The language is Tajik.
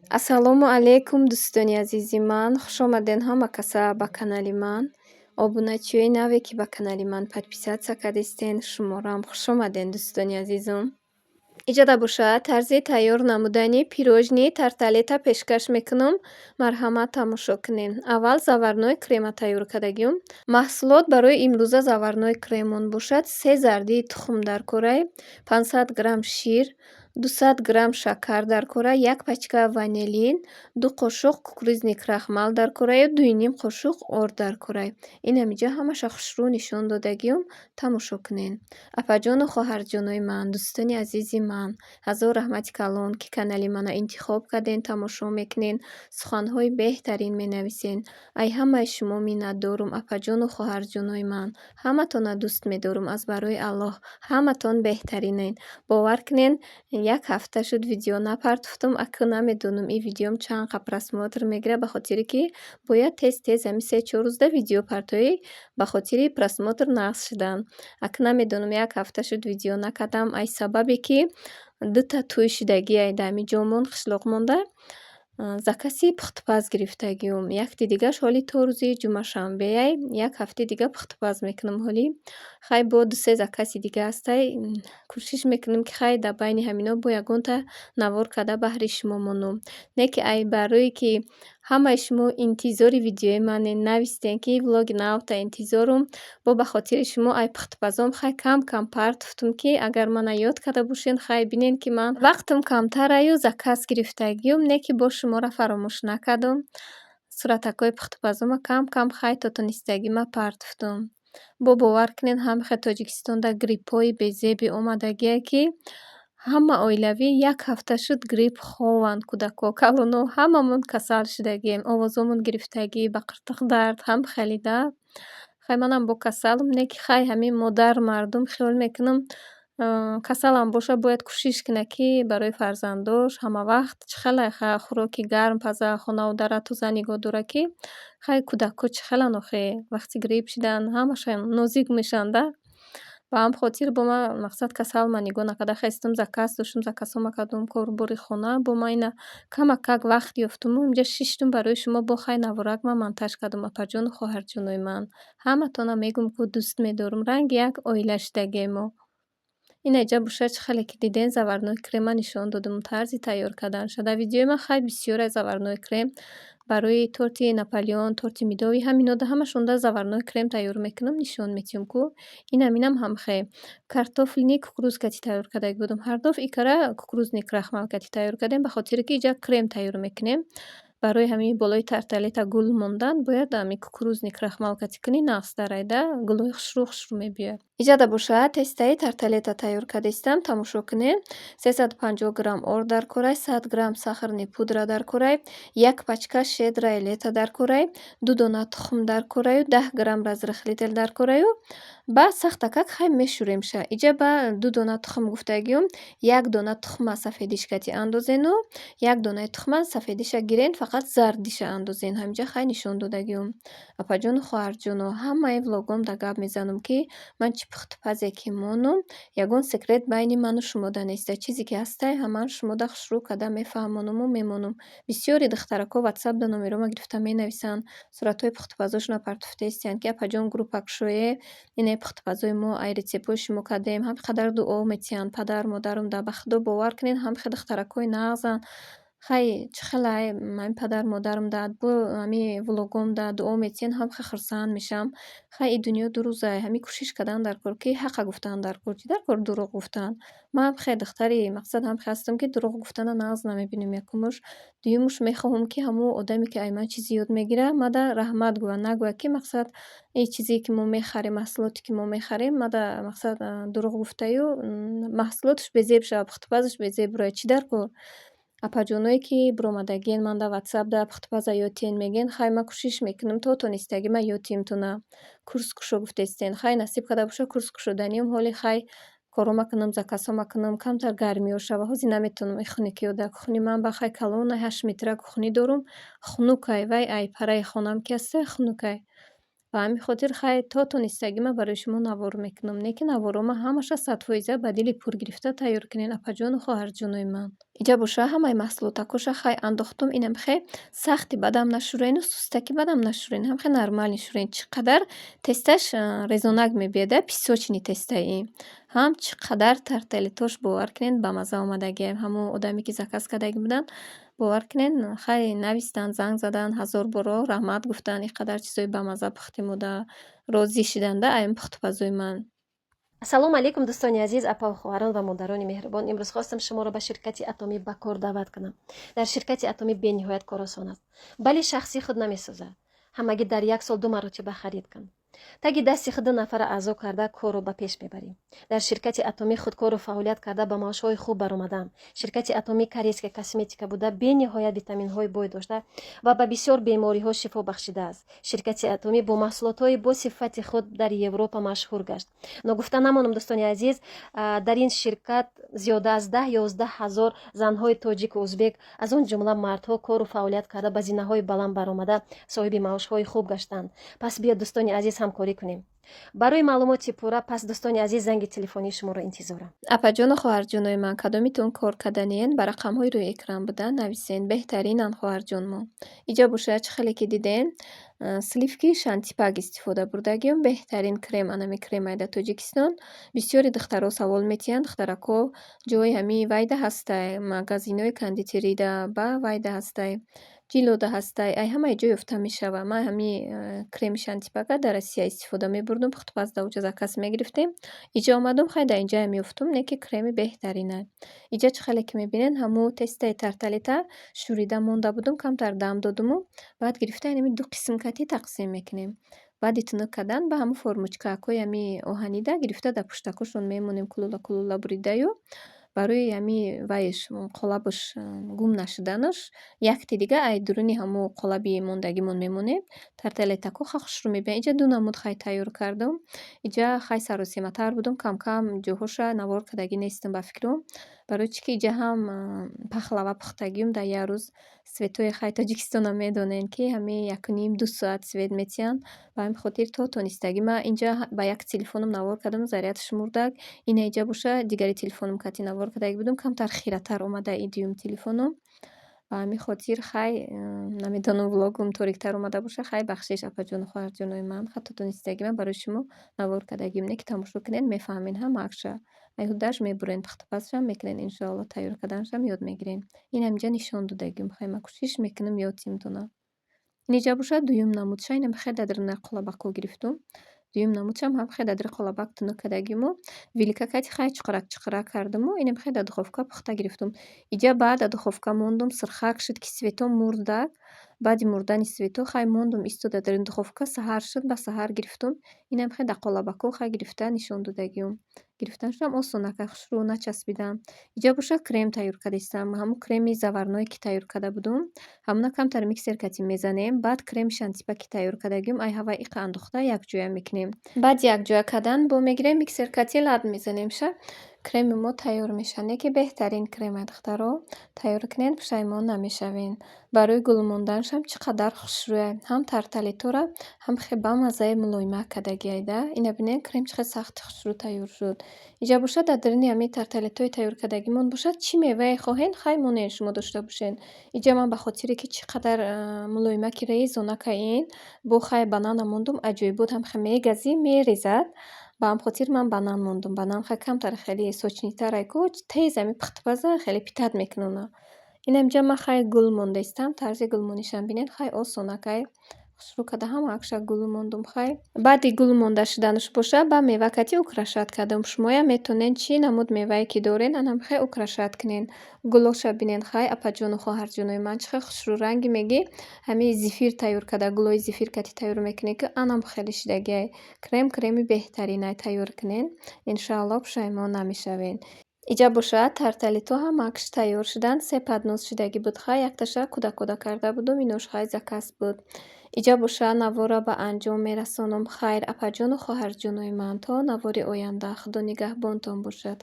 Ассалому алайкум, дӯстони азизи ман, хушомадед ҳама каса ба канали ман. Обуначиёи наве, ки ба канали ман подписаться кардистен, шуморо хушомадед, дӯстони азизум. Иҷода бошад, тарзи тайёр намудани пирожни тарталета пешкаш мекунам. Марҳамат, тамошо кунед. Аввал заварной крема тайёр кардагиём. Маҳсулот барои имрӯза заварной кремон бошад: се зардии тухм дар корай, 500 грамм шир, 200 грамм шакар дар кора, як пачка ванилин, 2 қошуқ кукурузный крахмал дар кораю 2,5 қошуқ орд дар корай. Ин ҳамиҷа ҳамаша хушрӯ нишон додагиём, тамошо кунед. Апаҷону хоҳарҷонои ман, дӯстони азизи ман, ҳазор раҳмати калон, ки канали мана интихоб карден, тамошо мекунен, суханҳои беҳтарин менависен. Ай ҳамаи шумо миннатдорум, апаҷону хоҳарҷонои ман. Ҳаматона дӯст медорум аз барои Аллоҳ. Ҳаматон беҳтаринен. Бовар кунен, як ҳафта шуд, видео напартофтум, акӯ намедонам, ин видеом чанд қа просмотр мегирад, ба хотире ки бояд тез тез ҳами 3-4 рӯзда видео партоӣ, ба хотири просмотр нағз шудан. Акӯ намедонам, як ҳафта шуд, видео накардам, ай сабабе ки дута тӯй шудагиай дар ҳами ҷомон, қишлоқ монда, закази пухтупаз гирифтагиём. Якти дигаш ҳоли то рӯзи ҷумъашанбеай, як ҳафтаи дига пухтупаз мекунам ҳолӣ. Хай, бо ду-се закази дига ҳастай, кӯшиш мекунем, ки хай, дар байни ҳамино бо ягонта навор карда баҳри шумо монам. Не ки ай барое ки ҳамаи шумо интизори видеои манен, навистен, ки влоги навта интизорум, бо ба хотири шумо ай пухтупазом хай кам кам партофтум, ки агар мана ёд карда бошен, хай бинен, ки ман вақтам камтараю заказ гирифтагиём, не ки бо шуморо фаромӯш накардум. Суратакҳои пухтупазома кам кам хай то тонистагима партофтум. Бо бовар кунед, ҳамихе Тоҷикистонда гриппҳои безеби омадагие, ки ҳама оилавӣ як ҳафта шуд, грипп хованд. Кӯдако, калоно, ҳамамон касал шудагием, овозомон гирифтагӣ, ба қиртиқ дард ҳам хеле да. Хай, манам бо касалам, не ки хай, ҳамин модар мардум хиёл мекунам, касалам бошад, бояд кӯшиш кунад, ки барои фарзандош ҳамавақт чӣ хеле хӯроки гарм паза, хонаву дара тоза нигоҳ дорад, ки хай, кӯдакҳо чӣ хеланд охе, вақти грипп шидан, ҳамашон нозик мешаванд да. Ба ҳамин хотир бо ман мақсад касалма нигоҳ накарда хестум, заказ доштум, заказҳома кардум, кору бори хона, бо ман ина камакак вақт ёфтуму инҷа шиштум, барои шумо бо хай наворак ман монтаж кардум. Апаҷону хоҳарҷонои ман, ҳаматона мегӯм, ку дӯст медорум, ранги як оила шудагием мо. Ина иҷа бошад, чӣ хеле ки диден, заварной крема нишон додум, тарзи тайёр карданша. Дар видеои ман хай бисёре заварной крем барои торти Наполеон, торти медовый, ҳаминода ҳамашонда заварной крем тайёр мекунам, нишон метиҳам ку. Инам ҳамхе картофельный кукуруз кати тайёр кардаги будум. Ҳар дафъ икара кукурузный крахмал кати тайёр кардем, ба хотире ки иҷа крем тайёр мекунем. Барои ҳамин болои тарталета гул мондан бояд ҳами кукурузный крахмал кати кунӣ, нағз дарайда, гулҳои хушрӯ хушрӯ мебиёяд. Иҷада бошад, тестаи тарталета тайёр кардаистам, тамошо кунед. 350 грамм орд дар корай, 100 грамм сахарный пудра дар корай, як пачка «Щедрое лето» дар корай, ду дона тухм дар кораю, 10 грамм разрыхлитель дар кораю. Баъд сахтакак хай мешӯремша. Иҷа ба ду дона тухм гуфтагиём, як дона тухма сафедиш кати андозену як донаи тухма сафедиша гирен, фақат зардиша андозен. Ҳаминҷа хай нишон додагиём. Апаҷону хоҳарҷоно, ҳамаи влогомда гап мезанам, ки ман чӣ пухтупазе ки монум, ягон секрет байни ману шумода неста. Чизе ки ҳастай, ҳамаро шумода хушрӯ карда мефаҳмонуму мемонум. Бисёри духтарако ватсапда номерома гирифта менависанд, суратҳои пухтупазошонро партофтаистиянд, ки апаҷон, группа кушоед, инаи пухтупазои мо ай рецептҳои шумо кардем, ҳам қадар дуо метиҳанд падар модарам да. Ба худо, бовар кунед, ҳам хе духтаракҳои нағзанд. Хай, чӣ хелай, ҳами падар модарам да бо ҳами влогом да дуо метиҳанд, ҳам хе хурсанд мешавам. Хай, и дунё ду рӯзае, ҳами кӯшиш кардан дар кор, ки ҳаққа гуфтан дар кор, чӣ дар кор дурӯғ гуфтан. Ман ҳам хе духтари мақсад ҳам хе ҳастам, ки дурӯғ гуфтана нағз намебинам, якумуш. Дуюмуш, мехоҳам, ки ҳамун одаме, ки ай ман чизе ёд мегирад, мада раҳмат гӯяд, нагӯяд, ки мақсад ин чизе, ки мо мехарем, маҳсулоте, ки мо мехарем, мада мақсад дурӯғ гуфтаю, маҳсулоташ безеб шавад, пухтупазаш безеб бирояд. Чӣ дар кор? Апаҷоное, ки биромадагиен ман дар ватсапда пухтупаза ёд тиҳен мегӯен, хай, ман кӯшиш мекунам, то тонистагӣ ман ёд тиҳем-туна. Курс кушо гуфтестен. Хай, насиб карда бошад, курс кушоданиам ҳоли хай корҳома кунам, заказҳома кунам, камтар гармиҳо шава. Ҳозир наметавонам ин хунукиҳо. Дар кухни ман ба хай калона, 8 метра кухнӣ дорум, хунукай, вай ай параи хонам ки ҳастай, хунукай. Ба Ба ҳамин хотир, хай, то тонистагӣ ман барои шумо навор мекунам. Не ки наворома ҳамаша 100% ба дили пур гирифта тайёр кунен, апаҷону хоҳарҷонои ман. Иҷа боша, ҳамаи маҳсулотакоша, хай, андохтум. Инам хе сахти бадам нашӯрену сустаки бадам нашӯрен, ҳамхе нормально шӯрен. Чӣ қадар тесташ резонак мебиёда, песочный тестаи. Ҳам чӣ қадар тарталетош, бовар кунед, ба мазза омадагиам. Ҳамон одаме, ки заказ кардагӣ буданд, бовар кунед, хай, навистанд, занг заданд ҳазор боро, раҳмат гуфтанд, ин қадар чизои бамазза пухтимуда, розӣ шиданда ай пухтупазои ман. Ассалому алайкум, дӯстони азиз, апаву хоҳарон ва модарони меҳрубон. Имрӯз хостам шуморо ба ширкати Атомӣ ба кор даъват кунам. Дар ширкати Атомӣ бениҳоят кор осон аст. Бале, шахси худ намесӯзад, ҳамагӣ дар як сол ду маротиба харид кун. Таги дасти худ ду нафара аъзо карда, корро ба пеш мебарем. Дар ширкати Атомӣ худкору фаъолият карда, ба маошҳои хуб баромадам. Ширкати Атомӣ корейская косметика буда, бениҳоят витаминҳои бой дошта ва ба бисёр бемориҳо шифо бахшидааст. Ширкати Атомӣ бо маҳсулотҳои бо сифати худ дар Европа машҳур гашт. Ногуфта намонам, дӯстони азиз, дар ин ширкат зиёда аз 10-11 ҳазор занҳои тоҷику узбек, аз он ҷумла мардҳо, кору фаъолият карда, ба зинаҳои баланд баромада, соҳиби маошҳои хуб гаштанд. Пас биёд, дӯстони азиз, ҳамкорӣ кунем. Барои маълумоти пурра, пас, дӯстони азиз, занги телефонии шуморо интизорам. Апаҷону хоҳарҷонои ман, кадомитон кор карданиен, ба рақамҳои рӯи экран буда нависен. Беҳтаринанд хоҳарҷонмо. Иҷа бошад, чӣ хеле ки диден, сливки Шантипак истифода бурдагиам. Беҳтарин крем анами кремай дар Тоҷикистон. Бисёри духтаро савол метиҳанд. Духтарако, ҷои ҳамин вайда ҳастай, магазинҳои кондитерида, ба вайда ҳастай, ҷилода ҳастай, ай ҳамаи ҷой ёфта мешавад. Ман ҳамин креми Шантипака дар Россия истифода мебурдум, пухтупаз дар оҷа заказ мегирифтем. Иҷа омадум, хай, дар инҷаам ёфтум, не ки креми беҳтаринай. Иҷа, чӣ хеле ки мебинед, ҳамун тестаи тарталета шӯрида монда будум, камтар дам додуму баъд гирифта инами ду қисм кати тақсим мекунем. Баъди тунук кардан ба ҳамун формочкаҳои ҳами оҳанида гирифта, дар пуштакошон мемонем, кулула кулула буридаю, барои ҳами вайш, қолабаш гум нашуданаш, якти дига ай дуруни ҳамун қолаби мондагимон мемонем. Тарталетако ха хушрӯ мебиёянд. Иҷа ду намуд, хай, тайёр кардум. Иҷа, хай, саросематар будум, кам-кам ҷоҳоша навор кардагӣ нестам, ба фикрам. Барои чӣ ки иҷа ҳам пахлава пухтагиюм дар як рӯз. Светҳои, хай, Тоҷикистонам медонем, ки ҳамин якуним ду соат свет метиҳанд. Ба ҳамин хотир то тонистагӣ ман инҷа ба як телефоном навор кардам, зарядш мурдак. Ина иҷа боша, дигари телефоном кати навор кардагӣ будум, камтар хиратар омада и дуюм телефоном. Ба ҳамин хотир, хай, намедонам, влогум ториктар омада боша, хай, бахшиш, апаҷону хоҳарҷонои ман. Ҳатто тонистагӣ ман барои шумо навор кардагим. Не ки тамошо кунед, мефаҳмед ҳамаашша. Ай ҳуддааш мебурен, пухтупазшам мекунед, иншоалло, тайёр карданашам ёд мегирен. Инам инҷа нишон додагим. Хай, ман кӯшиш мекунам ёд тимтона. Ин иҷа бошад, дуюм намудша. Инам хеле дар даруни қолабакҳо гирифтум. Дуюм намудшам ҳам хеле дар дари қолабак тунук кардагиму, вилка кати, хай, чуқурак чуқурак кардуму, инам хеле дар духовка пухта гирифтум. Иҷа баъд дар духовка мондум, сирхак шуд, ки светҳо мурдак. Баъди мурдани светҳо, хай, мондум, истода дар ин духовка, саҳар шуд, ба саҳар гирифтум. Инам хеле дар қолабакҳо, хай, гирифта нишон додагиюм. Гирифтанашам осонак, хушрӯ начаспидам. Иҷа бошад, крем тайёр кардастам. Ҳамун креми заварное, ки тайёр карда будум, ҳамуна камтар миксер кати мезанем. Баъд креми Шантипа, ки тайёр кардагиюм, ай ҳавай иқа андохта якҷоя мекунем. Баъди якҷоя кардан бо мегирем, миксер кати лат мезанемша. Креми мо тайёр мешавад. Не ки беҳтарин крема, духтаро, тайёр кунед, пушаймон намешавед. Барои гул монданашам чӣ қадар хушрӯяй. Ҳам тарталетора, ҳам хеле бамаззаи мулоимак кардагиай да. Ина бинед, крем чӣ қадр сахти хушрӯ тайёр шуд. Иҷа бошад, дар даруни ҳамин тарталетҳои тайёр кардагимон бошад, чӣ мевае хоҳед, хай, монед, шумо дошта бошед. Иҷа ман ба хотире ки чӣ қадар мулоимаки резонака ин, бо, хай, банана мондум, аҷоибот ҳам хеле мегазӣ, мерезад. Ба ҳамин хотир ман банан мондум. Банан, хай, камтар хеле сочныйтарай ку, тез ҳамин пухтупаза хеле питать мекунона. Инам инҷа ман, хай, гул мондаистам. Тарзи гулмонишам бинед, хай, осонакай. Хушрӯ карда ҳамаакша гул мондум, хай. Баъди гул монда шуданаш боша, ба мева кати украшать кардам. Шумоям метавонед, чӣ намуд мевае ки доред, анам хай украшать кунед. Гулоша бинед, хай, апаҷону хоҳарҷонои ман, чӣ хел хушрӯ ранги мегӣ, ҳамин зефир тайёр карда, гулои зефир кати тайёр мекунед, ки анам хеле шидагиай. Крем креми беҳтаринай, тайёр кунед. Иншоалло, пушаймон намешавед. Иҷа бошад, тарталето ҳамаакш тайёр шуданд. Се поднос шидагӣ буд, хай, якташа куда-куда карда будум, инош, хай, заказ буд. Иҷа боша, наворро ба анҷом мерасонам. Хайр, апаҷону хоҳарҷонои ман, то навори оянда, Худо нигаҳбонтон бошад.